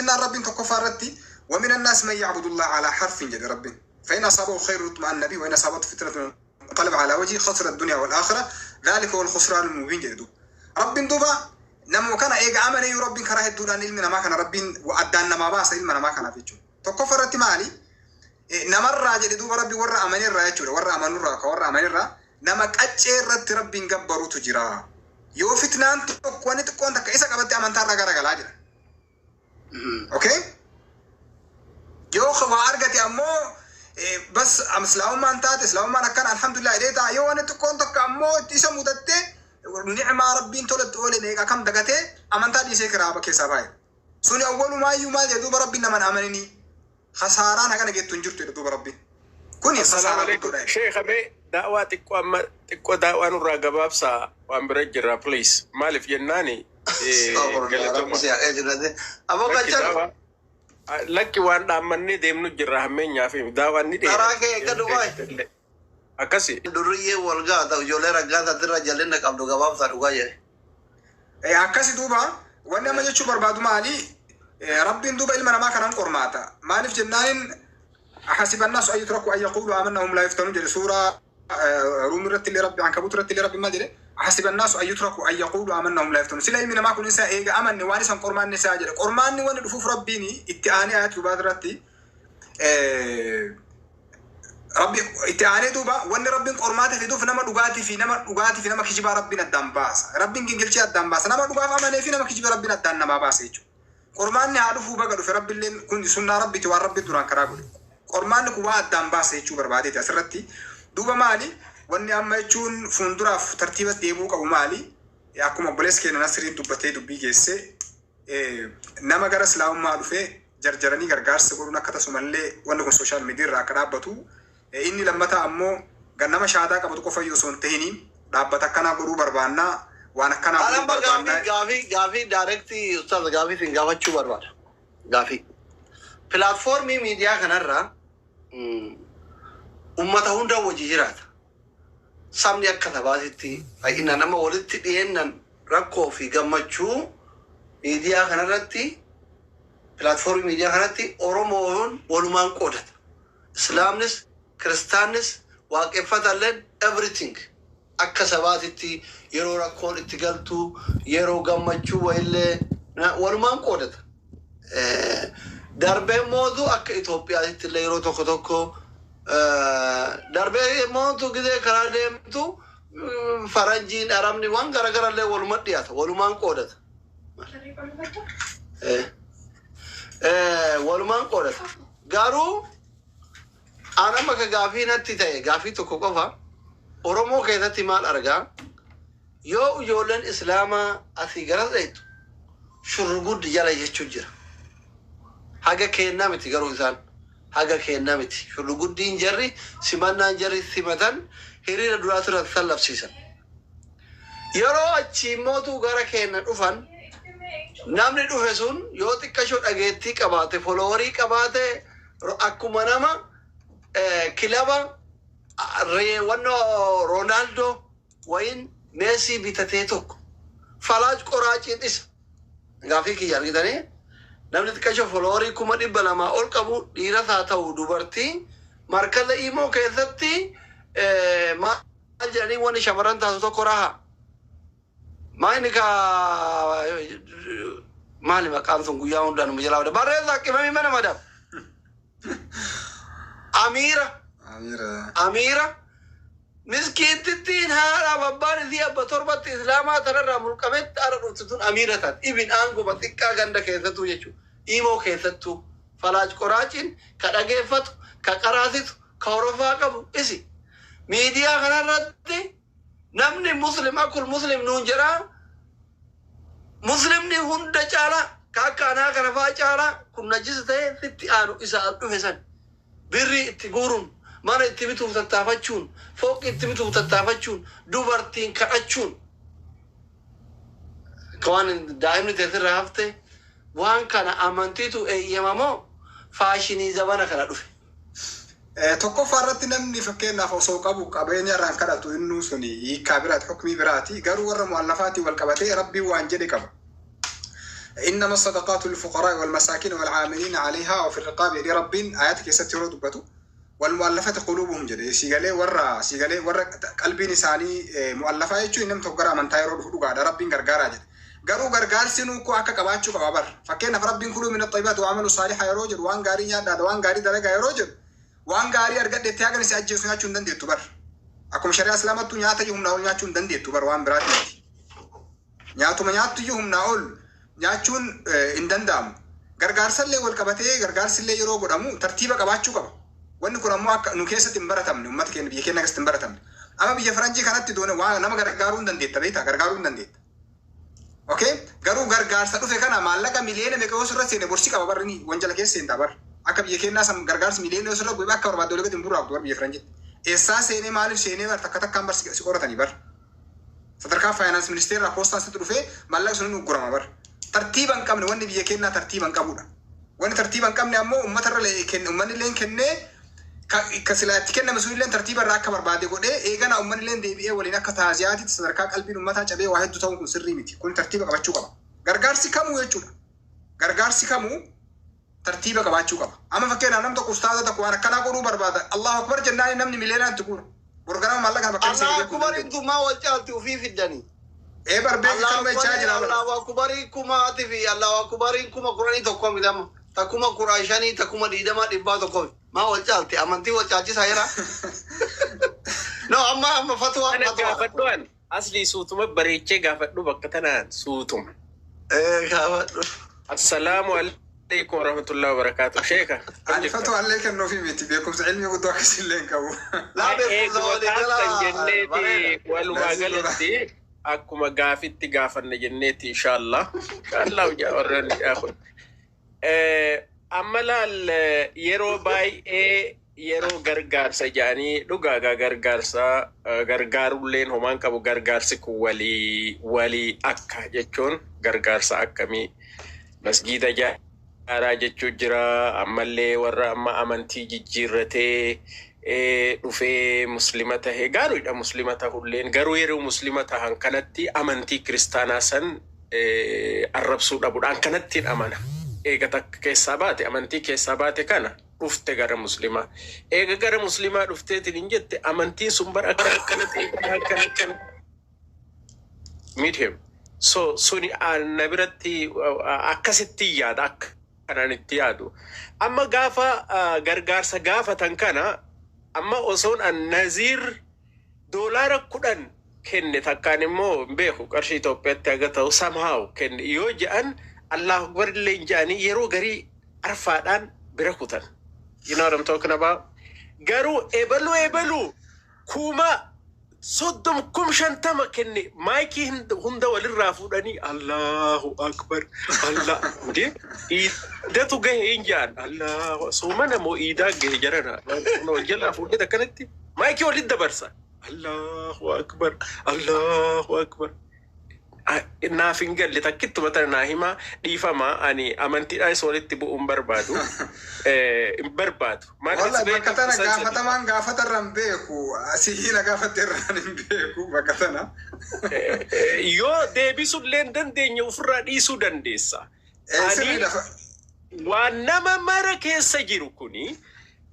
jennaan Rabbiin tokkoffaa irratti ومن الناس من يعبد الله على حرف jedhe Rabbiin. فإن أصابه خير اطمأن به وإن أصابته فتنة انقلب على وجهه خسر الدنيا والآخرة ذلك هو الخسران المبين jedhe duuba. Rabbiin duuba namuma kana eega amaneeyyuu Rabbiin karaa hedduudhaan ilmi namaa kana Rabbiin addaan namaa baasa ilma namaa kanaaf jechuudha. Tokkoffaa irratti maali? Namarraa jedhe duuba Rabbi warra amanirraa jechuudha. Warra amanurraa ka warra amanirraa nama qaccee irratti Rabbiin gabbarutu jira. Yoo fitnaan tokko wanni xiqqoon takka isa qabatte amantaarraa garagalaa jira. Okay? Yoo waa argate ammoo bas islaamummaan taate, islaamummaan akkana, alhamdulillah jedhee ta'a. Yoo wanni xiqqoon takka ammoo isa mudatte, ni'maa Rabbiin tolatti oole meeqa kam dagatee amantaa dhiisee kiraa keessaa baay'e. Suni awwalumaayyuu maal jedhe duuba Rabbiin? Naman amananii hasaaraan hagana geettu hin jirtu jedhe duuba Rabbiin. Kuni Assalaamu hasaaraa alaikum. guddoodha. Sheekh, mee daawaa xiqqoo, amma xiqqoo daawaa nurraa gabaabsaa, waan bira jirra, please. Maaliif jennaani galatoma. Aboo Lakki qacaru. daawaa lakki, waan dhaammannee deemnu jirra, hammeenyaa fi daawaan ni Karaa dheerata. kee eeggadhu baay'ee. Akkasi. Durriyyee wal gaata, ijoollee raggaasatirra jallinna qabdu gabaabsaa dhugaa jedhe. Akkasi duuba wanni amma jechuu barbaadu maali? Rabbiin duuba ilma namaa kanaan qormaata. Maaliif jennaanin أحسب الناس أن يتركوا أن يقولوا آمنا وهم لا يفتنون jedhe. Suuraa Ruum irratti illee Rabbi, Ankabuut irratti illee Rabbi maal jedhe? أحسب الناس أن يتركوا أن يقولوا آمنا وهم لا يفتنون. Sila ilmi namaa kun isa eega amanne waan isan qormaanni isaa jedhe. Qormaanni wanni dhufuuf Rabbiin itti aanee ayat duubaa irratti Rabbi itti aanee duuba wanni Rabbiin qormaata fiduuf nama dhugaatii fi nama kijibaa Rabbiin addaan baasa. Rabbiin gingilchee addaan baasa. Nama dhugaaf amanee fi nama kijiba Rabbiin addaan namaa baasa jechuudha. Qormaanni haa dhufuu, baga dhufe. Rabbiilleen kun sunnaa Rabbiiti, waan Rabbi duraan karaa godhe. Qormaanni kun waa addaan baasa jechuu barbaadeeti asirratti. Duuba maali? Wanni amma jechuun fuulduraaf tartiiba deemuu qabu maali? Akkuma obboleessi keenya Nasriin dubbatee dubbii geesse, nama gara islaamummaa dhufee jarjaranii gargaarsa godhuun akka tasumallee wanni kun social media irraa akka dhaabbatu. Inni lammataa ammoo nama shaadaa qabatu qofa iyyuu osoo hin tahiniin dhaabbata akkanaa godhuu barbaannaa, waan akkanaa godhuu Anamma gaafii barbaannaa. Gaafii direct ustaaz, gaafii sin gaafachuu barbaada. Gaafii. Platform miidiyaa kanarraa ummata hunda wajji jiraata. Sabni akka sabaatitti baay'inaan nama walitti dhiyeennan rakkoo fi gammachuu miidiyaa kanarratti, platform miidiyaa kanatti Oromoon walumaan qoodata. Islaamnis, Kiristaannis, waaqeffatalleen, everything akka sabaatitti yeroo rakkoon itti galtu, yeroo gammachuu wayillee walumaan qoodata. Darbee mootu akka Itoophiyaatti illee yeroo tokko tokko darbee mootu gizee karaa deemtu faranjiin, arabni, waan garagarallee waluma dhiyaata, walumaan qoodata. Walumaan qoodata. Garuu an amma ka gaafii natti ta'e gaafii tokko qofa. Oromoo keessatti maal argaa? Yoo ijoolleen islaamaa asii gara dheetu shurruguddi jala jechuun jira. Haga kennaa miti, garuu isaan haga kennaa miti. Shurruguddiin jarri simannaan jarri simatan hiriira duraa turan san labsiisan. Yeroo achii mootuu gara keenya dhufan, namni dhufe sun yoo xiqqashoo dhageettii qabaate, follower qabaate, akkuma nama kilaba wannoo Roonaaldoo wayin Meesii bitatee tokko falaaj qoraaciin isa. Gaafii kiyya argitanii? Namni xiqqasho follower 200,000 ol qabu, dhiiras haa ta'u dubartii, markaza imoo keessatti maal jedhanii wanni shamarran taatu tokko raha. Maa inni ka maali maqaan sun guyyaa hundaan nu jalaa barreessaa qimamii mana madam. Amiira. Amiira. Amiira. Miskiintittiin haadha abbaan isii abba torbatti islaamaa tanarraa mulqametti ara dhuftu tun amiira taati. Ibin aanguma xiqqaa ganda keessattuu jechuudha. Imoo keessattuu falaaj qoraaciin ka dhageeffatu, ka qaraasitu, ka horofaa qabu isi. Miidiyaa kanarratti namni muslim akul muslim nuun jedhaa, muslimni hunda caalaa ka akka anaa kana faa caalaa kun najisa ta'e sitti aanu isa as dhufe san birrii itti guuruun, mana itti bituuf tattaafachuun, fooqi itti bituuf tattaafachuun, dubartiin kadhachuun, akka waan daa'imni teessirra hafte. Waan kana amantiitu eeyyamamoo fashion zabana kana dhufe? Tokkoffaa irratti namni fakkeenyaaf osoo qabu qabeenya irraan kadhatu innuu suni hiikkaa biraati, hukmii biraati. Garuu warra mu'allafaatiin wal qabatee Rabbiin waan jedhe qaba. إنما الصدقات للفقراء والمساكين والعاملين عليها وفي الرقاب jedhee Rabbiin ayata keessatti yeroo dubbatu, والمؤلفة قلوبهم jedhe. Siigalee warra, siigalee warra qalbiin isaanii mu'allafaa jechuun namni tokko gara amantaa yeroo dhufu dhugaadha, Rabbiin gargaaraa jedhe. Garuu gargaarsi nuu koo akka qabaachuu qaba bar. Fakkeenyaaf, Rabbiin كلوا من الطيبات واعملوا صالحا yeroo jedhu, waan gaarii nyaadhaadha, waan gaarii dalagaa yeroo jedhu, waan gaarii argadhe itti hagan si ajjeesu nyaachuu hin dandeettu bar. Akkuma shari'aa Islaamattuu nyaata iyyuu humnaa ol nyaachuu hin dandeettu bar, waan biraati miti. Nyaatuma nyaattu iyyuu humnaa ol nyaachuun hin danda'amu. Gargaarsallee wal qabatee, gargaarsillee yeroo godhamu tartiiba qabaachuu qaba. Wanni kun ammoo akka nu keessatti hin baratamne, uummata keenya, biyya keenya keessatti hin baratamne. Amma biyya faranjii kanatti doone waa nama gargaaruu hin dandeetta, beektaa, gargaaruu hin dandeetta. Okay? Garuu gargaarsa dhufe kana, maallaqa miliyoona meeqa yoo sirra seene, borsii qaba barri, wanjala keessa seentaa bar. Akka biyya keenyaa san gargaarsi miliyoona yoo sirra bu'e akka barbaadde olii gadi hin burraaqtu bar biyya faranjiitti. Eessaa seenee, maaliif seenee bar, takka takkaan bar si qoratanii bar. Sadarkaa finance ministeerraa poostaan sitti dhufee maallaqa sun hin uggurama bar. Tartiiba hin qabne, wanni biyya keenyaa tartiiba hin qabudha. Wanni tartiiba hin qabne ammoo uummatarra uummanni illee kennee, ka silaa itti kenname sun illee tartiiba irraa akka barbaade godhee, eegana uummanni illee deebi'ee waliin akka taaziyaatitti sadarkaa qalbiin uummataa cabee waa hedduu ta'uun kun sirrii miti. Kun tartiiba qabachuu qaba. Gargaarsi kamuu jechuudha. Gargaarsi kamuu tartiiba qabaachuu qaba. Amma fakkeenyaaf, nam tokko, ustaaza tokko waan akkanaa godhuu barbaada. Allahu akbar jennaan namni miliyoonaan itti guura. Borganama maallaqa bakka inni Allah seene beekuu hin akbariin dandeettu. Tumaa wal caalti ufii fiddanii. Ee bar, beeki, Allah kanuma jechaa jira bar. Allahu akbarii kumaati fi Allahu akbariin 11,000 midama. Ta 15,000, ta 20,000, 100,000. Maa wal caalti? Amantii wal caalchisaa jira. No, amma amma fatwa Kana fatwa. gaafadhu an asli suutuma bareechee gaafadhu bakka tanaan suutuma. Eh, gaafadhu. Assalaamu alaikum warahmatullahi wabarakatuh. Sheeka. Ani fatwa illee kennuufi miti, beekumsa ilmi guddoo akkasillee hin qabu. Laa, beekumsa Eeguma walii kaaftan gala jenneeti bareeda. walumaa galatti akkuma gaafitti gaafanne jenneeti, inshallah. Inshallah warreen kun. Amma laal, yeroo baay'ee yeroo gargaarsa jedhanii dhugaagaa gargaarsa gargaarulleen homaan qabu, gargaarsi kun walii walii akka jechuun gargaarsa akkamii? Masgiida ijaaraa jechuu jira, ammallee warra amma amantii jijjiirratee dhufee muslima tahe gaariidha. Muslima tahulleen garuu yeroo muslima tahan kanatti amantii kiristaanaa san arrabsuu dhabuudhaan kanattiin amana. Eega takka keessaa baate, amantii keessaa baate, kana dhufte gara muslimaa, eega gara muslimaa dhufteetiin hin jette amantiin sun bara akkana akkana ta'e, akkana akkana meet him. So suni na biratti akkasitti yaada, akka kanaan itti yaadu. Amma gaafa gargaarsa gaafatan kana, amma osoon an Naziir $10 kenne, takkaan immoo hin beeku qarshii Itoophiyaatti haga ta'u somehow kenne yoo je'an, Allahu Akbar illee hin je'anii, yeroo garii arfaadhaan bira kutan. You know what I'm talking about? Garuu ebaluu ebaluu 30,000, 50,000 kenne, maayikii hunda walirraa fuudhanii Allahu Akbar Allah Ndee iidatu gahe hin jedhan, Allahu soomana moo iidaa gahe jarana wal jalaa fuudhee akkanatti maayikii walitti dabarsa, Allahu Akbar, Allahu Akbar. Naaf hin galle, takkittuma tana naa himaa, dhiifama, ani amantiidhaanis walitti bu'uu hin barbaadu. Hin barbaadu. Maaliif Wallahi bakka tana isaan sadii. Gaafatamaan gaafatarra hin beeku. Asii na gaafatte irraan hin beeku bakka tana. Yoo deebisuullee hin dandeenye ofirraa dhiisuu dandeessa. Ani Sirriidha. waan nama mara keessa jiru kuni,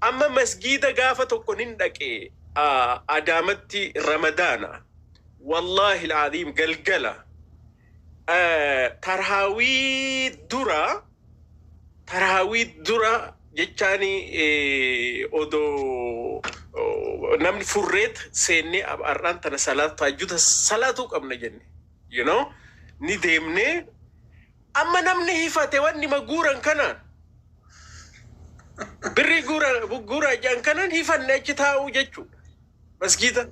amma masgiida gaafa tokko nin dhaqe Adaamatti Ramadaana. Wallahi al'aziim, galgala tarhaawii dura, tarhaawii dura jechaani, odoo namni furreet seennee har'aan tana salaatu tahajjuda salaatuu qabna jenne, ni deemnee, amma namni hifate wanni maguuran kanaan birrii guura guuraa jedhan kanaan hifanne achi taa'uu jechuudha. Masgiida.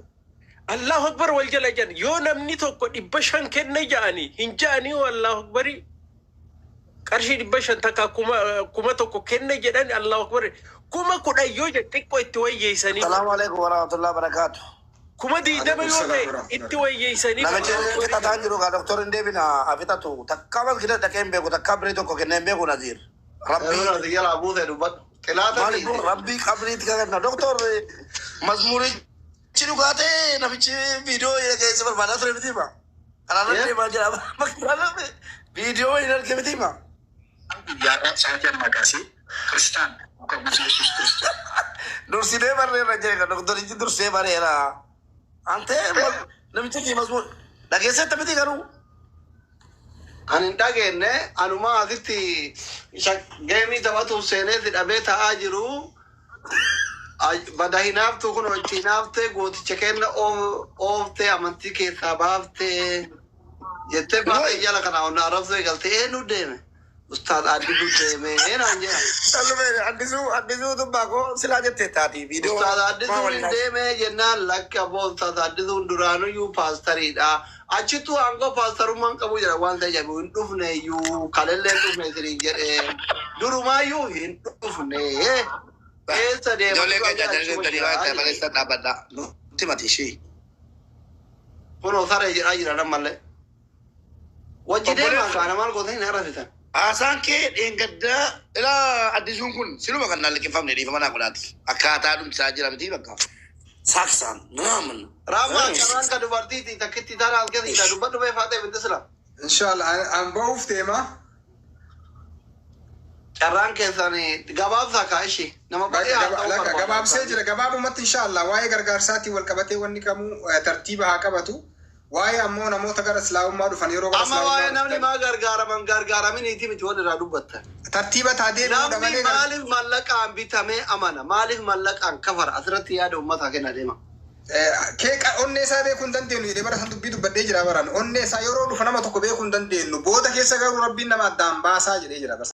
Allahu Akbar wal jala jedhan, yoo namni tokko 500 kenne jedhanii hin jedhanii Allahu Akbarii, qarshii 500 takka 1,000 kenne jedhan, Allahu Akbar 10,000 yoo jedhe xiqqoo itti wayyeessanii. Salaamu alaikum warahmatullahi wabarakatuh. 20,000 yoo ta'e Alaikum salaam. itti wayyeessanii. Namichi fixataan jiru kaa doktor hin deebina haa fixatu. Takka masgida dhaqee hin beeku, takka birii tokko kennee hin beeku Naziir. Rabbii Ati jalaa buutee dubbadhu. Xilaata maaliif dhiise. Rabbii qabriitti kakanna. Doktor, mazmurichi dhugaa ta'e, namichi viidiyoo keessa barbaadaa ture miti ma. Kanaaf deemaa jira. Viidiyoo hin arge miti hima. Guyyaadhaa sa'aatii ammaa kaasee kiristaan yookaan gosa Yesuus Kiristoos. Dursinee barreera jedhe doktorichi dursee bareera. Antee namichi kii masmuu dhageessetta miti garuu. Ani hin dhageenye, anuma asitti geemii taphatuuf seenee si dhabee ta'aa jiru. Bada hinaaftu kun hojii hinaaftee gooticha kenna ooftee amantii keessaa baaftee jettee baatee jala kana onna arrabsoo eegaltee eenyu deeme? Ustaaz Addisuu deeme naan jedhan. Addisuu Addisuu tubbaa koo silaa jettee taati viidiyoo. Ustaaz Addisuun hin deeme jennaan, lakki aboo, Ustaaz Addisuun duraanuyyuu paastariidha. Achittuu aangoo paastarummaan qabu jira waan ta'e jedhu hin dhufne iyyuu, kalellee hin dhufne isiniin jedhee, durumaayyuu hin dhufne. Eessa deema? Ijoollee keenya jalli waan ta'e maleessa dhaabbadha. Nutti mati ishee. Kunoo saree jedhaa jira nammallee. Wajji deemaa kaana maal goota hin arrasitan. Haasaan kee dheengaddaa ilaa Addisuun kun siluma kan naan liqinfamne dhiifama naa godhaati. Akkaataa dhumsaa jira miti bakka. Saaksaan naaman. Raammaa carraan ka dubartiiti takkitti tana as keessa dubbadhu bee faatee binti sila. Inshallah an ba'uuf deema. Carraan keessan gabaabsaa kaa ishee nama baay'ee haasa'uu barbaada. Gabaabsee jira. Gabaabumatti inshallah waa'ee gargaarsaatiin wal qabatee wanni kamuu tartiiba haa qabatu. Waa'ee ammoo namoota gara islaamummaa dhufan yeroo gara Amma waa'ee islaamummaa namni maa gargaaraman gargaaraminiiti miti wal irraa dubbatta. Tartiiba taa deebi'uudha Namni malee maaliif mallaqaan bitamee amana? Maaliif mallaqaan kafara? Asirratti yaada uummataa kenna deema. Kee onnee isaa beekuu hin dandeenyu jedhee bara san dubbii dubbadhee jira. Baraan onnee isaa yeroo dhufa nama tokko beekuu hin dandeenyu, booda keessa garuu Rabbiin nama addaan baasaa jedhee jira.